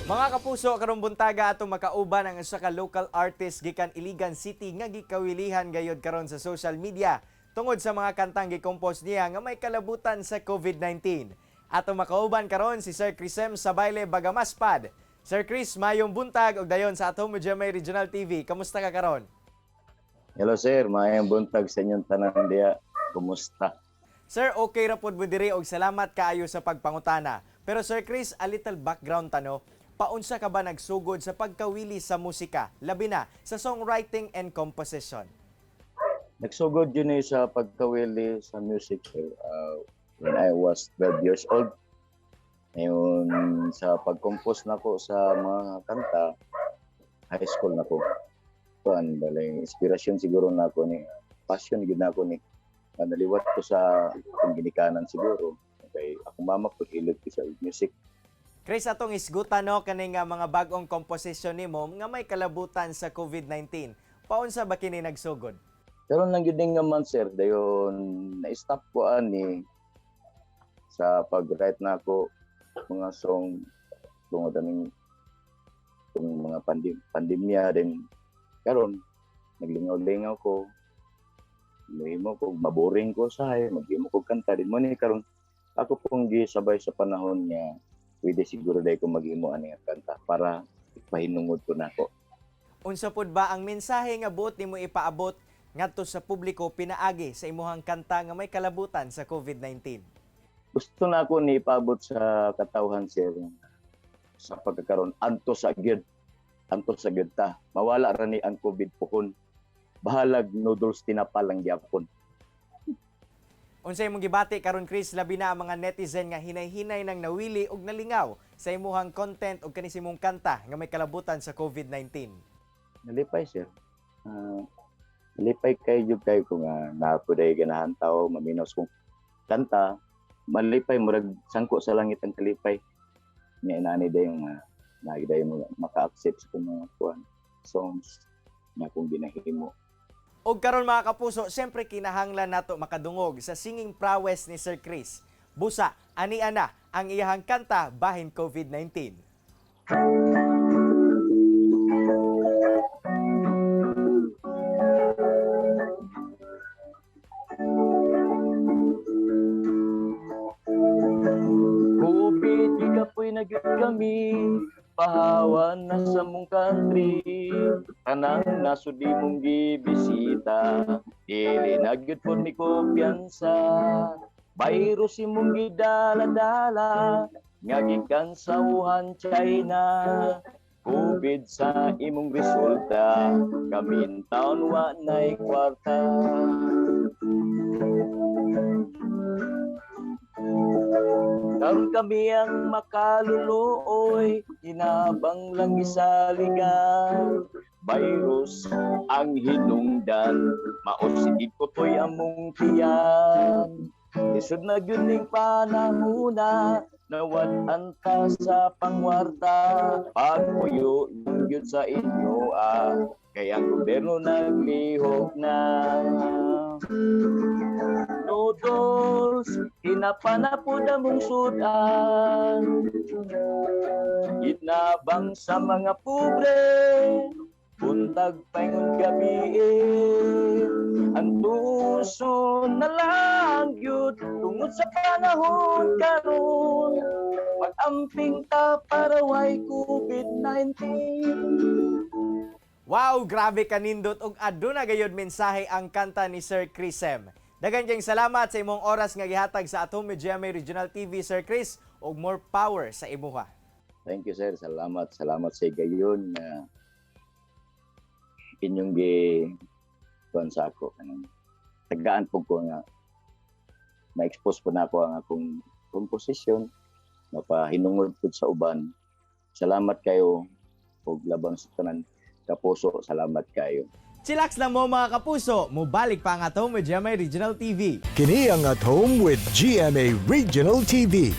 Mga kapuso, karong buntaga atong makauban ang usa ka local artist gikan Iligan City nga gikawilihan gayod karon sa social media tungod sa mga kantang gi-compose niya nga may kalabutan sa COVID-19. Atong makauban karon si Sir Chrisem Sabayle Bagamaspad. Sir Chris, mayong buntag og dayon sa At Home with GMA Regional TV. Kamusta ka karon? Hello sir, maayong buntag sa inyong tanan diya. Kumusta? Sir, okay ra pod mo diri og salamat kaayo sa pagpangutana. Pero Sir Chris, a little background tano. Paunsa ka ba nagsugod sa pagkawili sa musika, labi na sa songwriting and composition? Nagsugod gyud ni sa pagkawili sa music sir, when I was 12 years old. Ngayon sa pag-compose nako sa mga kanta, high school na ko. Kuan balay inspirasyon siguro nako ni, passion gyud nako ni. Naliwat ko sa akong ginikanan siguro. Kay akong mama ko hilig ko sa music. Chris, atong isgutan no kaning nga mga bag-ong composition nimo nga may kalabutan sa COVID-19. Paunsa ba kini nagsugod? Karon lang gyud nga man sir, dayon na-stop ko ani sa pag-write na ako mga song tungod aning kung mga pandemya din karon naglingaw-lingaw ko, mahimo ko maboring ko sa maghimo ko kanta din mo ni. Karon ako pong gisabay sa panahon niya, pwede siguro dai ko maghimo ani nga kanta para ipahinungod ko nako. Unsa pod ba ang mensahe nga buot nimo ipaabot ngadto sa publiko pinaagi sa imuhang kanta nga may kalabutan sa COVID-19? Gusto na ako ni ipaabot sa katawhan sir, sa pagkakaroon antos sa gyud, antos sa gyud ta, mawala ra ni ang COVID pohon, bahalag noodles tinapa lang gyapon. Unsa imong gibati karon, Chris, labi na ang mga netizen nga hinay-hinay nang nawili og nalingaw sa imuhang content og kani sa imong kanta nga may kalabutan sa COVID-19? Nalipay sir. Nalipay kay jud kayo kung naa po day ganahan tao maminaw sa kong kanta. Malipay, murag sangko sa langit ang kalipay. Nga inani day nga naa day mo maka-accept sa kong mga kuan songs nga akong ginahimo. Og karon mga kapuso, siyempre kinahanglan nato makadungog sa singing prowess ni Sir Chris. Busa, ani ana ang iyahang kanta bahin COVID-19. COVID, gikapoy na gyud kami. Pahawa na sa mong country. Tanang nasud imong gibisita, dili na gyud pod mi kumpiyansa. Virus imong gidala-dala nga gikan sa Wuhan, China. COVID sa imong resulta, kami taon wa nay kwarta. Karon kami ang makaluluoy, hinabang lang isaligan. Virus ang hinungdan, mao sige kutoy among tiyan. Lisod na gyud ning panahuna, nawad-an ta sa pangwarta. Pagpuyo lang gyud sa inyo ah, kay ang gobyerno naglihok na. Noodles, hinapa na po na mong sudan. Hinabang sa mga pobre, buntag paingon gabi. Ang tuso na lang yun, tungod sa panahon karon. Mag-amping ta para way COVID-19. Wow, grabe kanindot og aduna gayud mensahe ang kanta ni Sir Chrisem. Daghan kayong salamat sa imong oras nga gihatag sa At Home with GMA Regional TV, Sir Chris, ug more power sa imuha. Thank you sir, salamat. Salamat sa gayon na inyong gi kuan sa ako. Kanang tagaan po ko nga ma-expose po na ako ang akong composition, mapahinungod po sa uban. Salamat kayo ug labang sa tanan kapuso, salamat kayo. Chillax lang mo mga kapuso, mubalik pa ang At Home with GMA Regional TV. Kini ang At Home with GMA Regional TV.